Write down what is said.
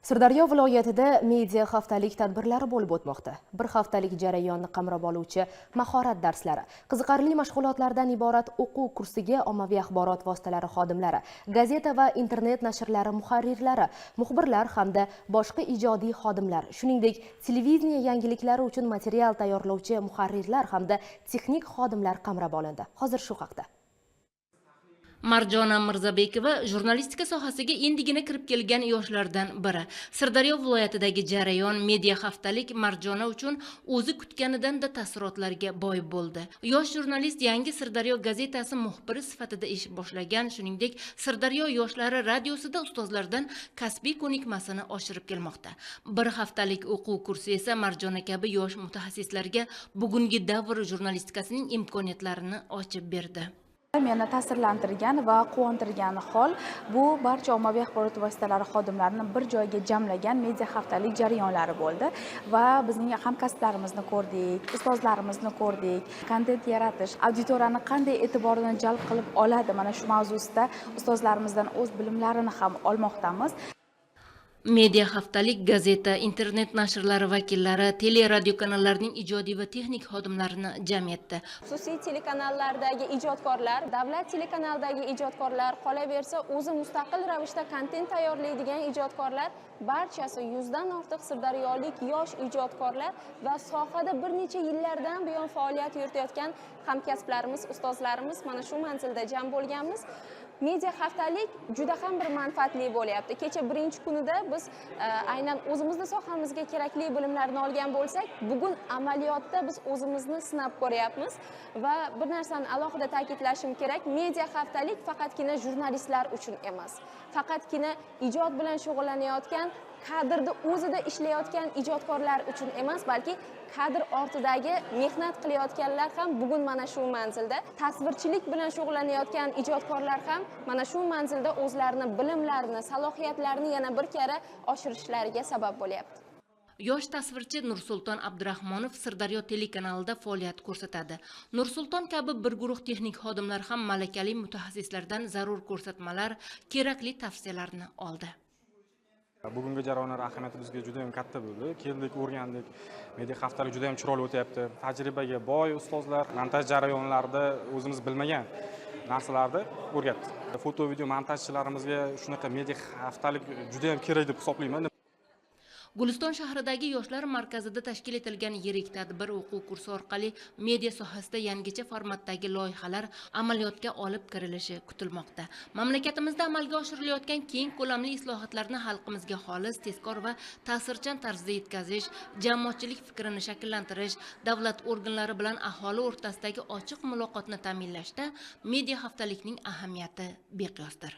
Sirdaryo viloyatida media haftalik tadbirlari bo'lib o'tmoqda. Bir haftalik jarayonni qamrab oluvchi mahorat darslari, qiziqarli mashg'ulotlardan iborat o'quv kursiga ommaviy axborot vositalari xodimlari, gazeta va internet nashrlari muharrirlari, muxbirlar hamda boshqa ijodiy xodimlar, shuningdek, televideniye yangiliklari uchun material tayyorlovchi muharrirlar hamda texnik xodimlar qamrab olindi. Hozir shu haqda. Marjona Mirzabekova jurnalistika sohasiga endigina kirib kelgan yoshlardan biri. Sirdaryo viloyatidagi jarayon media haftalik Marjona uchun o'zi kutganidan-da taassurotlarga boy bo'ldi. Yosh jurnalist yangi Sirdaryo gazetasi muxbiri sifatida ish boshlagan, shuningdek, Sirdaryo yoshlari radiosida ustozlardan kasbiy ko'nikmasini oshirib kelmoqda. Bir haftalik o'quv kursi esa Marjona kabi yosh mutaxassislarga bugungi davr jurnalistikasining imkoniyatlarini ochib berdi. Meni ta'sirlantirgan va quvontirgan hol bu barcha ommaviy axborot vositalari xodimlarini bir joyga jamlagan media haftalik jarayonlari bo'ldi va bizning hamkasblarimizni ko'rdik, ustozlarimizni ko'rdik, kontent yaratish, auditoriyani qanday e'tiborini jalb qilib oladi, mana shu mavzusida ustozlarimizdan o'z bilimlarini ham olmoqdamiz. Media haftalik gazeta, internet nashrlari vakillari, teleradiokanallarning ijodiy va texnik xodimlarini jam etdi. Xususiy telekanallardagi ijodkorlar, davlat telekanalidagi ijodkorlar, qolaversa o'zi mustaqil ravishda kontent tayyorlaydigan ijodkorlar, barchasi 100 dan ortiq sirdaryolik yosh ijodkorlar va sohada bir necha yillardan buyon faoliyat yuritayotgan hamkasblarimiz, ustozlarimiz mana shu manzilda jam bo'lganmiz. Media haftalik juda ham bir manfaatli bo'lyapti. Kecha birinchi kunida biz aynan o'zimizni sohamizga kerakli bilimlarni olgan bo'lsak, bugun amaliyotda biz o'zimizni sinab ko'ryapmiz va bir narsani alohida ta'kidlashim kerak, media haftalik faqatgina jurnalistlar uchun emas, faqatgina ijod bilan shug'ullanayotgan, kadrda o'zida ishlayotgan ijodkorlar uchun emas, balki kadr ortidagi mehnat qilayotganlar ham bugun mana shu manzilda, tasvirchilik bilan shug'ullanayotgan ijodkorlar ham mana shu manzilda o'zlarini bilimlarini, salohiyatlarini yana bir karra oshirishlariga sabab bo'lyapti. Yosh tasvirchi Nursulton Abdurahmonov Sirdaryo telekanalida faoliyat ko'rsatadi. Nursulton kabi bir guruh texnik xodimlar ham malakali mutaxassislardan zarur ko'rsatmalar, kerakli tavsiyalarni oldi. Bugungi jarayonlar ahamiyati bizga juda ham katta bo'ldi. Keldik, o'rgandik. Media haftalik juda ham chiroyli o'tyapti. Tajribaga boy ustozlar montaj jarayonlarida o'zimiz bilmagan narsalarni o'rgatdi. Foto video montajchilarimizga shunaqa media haftalik juda ham kerak deb hisoblayman. Guliston shahridagi yoshlar markazida tashkil etilgan yirik tadbir o'quv kursi orqali media sohasida yangicha formatdagi loyihalar amaliyotga olib kirilishi kutilmoqda. Mamlakatimizda amalga oshirilayotgan keng ko'lamli islohotlarni xalqimizga xolis, tezkor va ta'sirchan tarzda yetkazish, jamoatchilik fikrini shakllantirish, davlat organlari bilan aholi o'rtasidagi ochiq muloqotni ta'minlashda media haftalikning ahamiyati beqiyosdir.